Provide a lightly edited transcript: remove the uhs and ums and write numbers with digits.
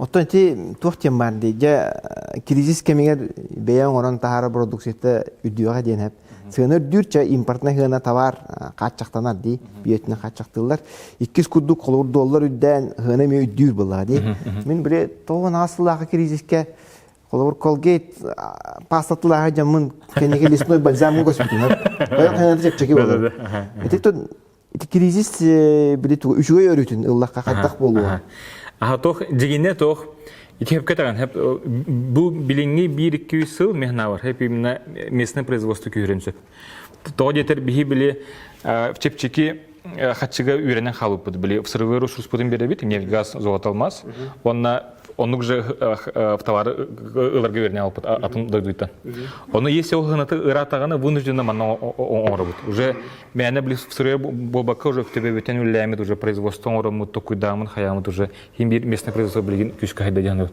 Оттон ити туох диэн баар дии, дьэ кризис кэмигэр бэйэ оҥорон таһаарар продукцията үрдүөҕэ диэн эп. Сыана үрдүүр, чэ импортнай сыана товар хааччахтанар дии, бүөтүнэн хааччахтыыллар. Иккис курдук холобур доллар үрдээн сыана эмиэ үрдүүр буоллаҕа дии. Мин били 98 сыллаахы кризискэ холобур Colgate пастатылааһы дьаммын кэнники лесной бальзамы көспүтүм. Хайа чэпчэки буолар. Ити Ити кризис били тугу үчүгэй өрүтүн ыллахха хайдах буолуо? Аха туох дьигинэ туох ити хөпкө таҕан хөп бу билиҥҥи биир-икки үс сыл мехнавар хөп именно местное производство күүһүрэн сөп. Тоҕо диэтэр биһи били чэпчэки хаччыга үөрэнэн хаалбыппыт били сырывы ресурспутун биэрэбит нефть газ золото алмаз уонна оннук же в товары ыларга үөрэнэн алпыт атын дойдуттан. Ону если ол хынаты ыраатаҕына вынужденно манна оҥоробут. Уже Мээнэ били сырыа буолбакка уже төбөбүтэн үлэлээммит уже производство оҥороммут токуйдааммыт хайааммыт уже хин биир местное производство билигин күүскэ хайда диэн.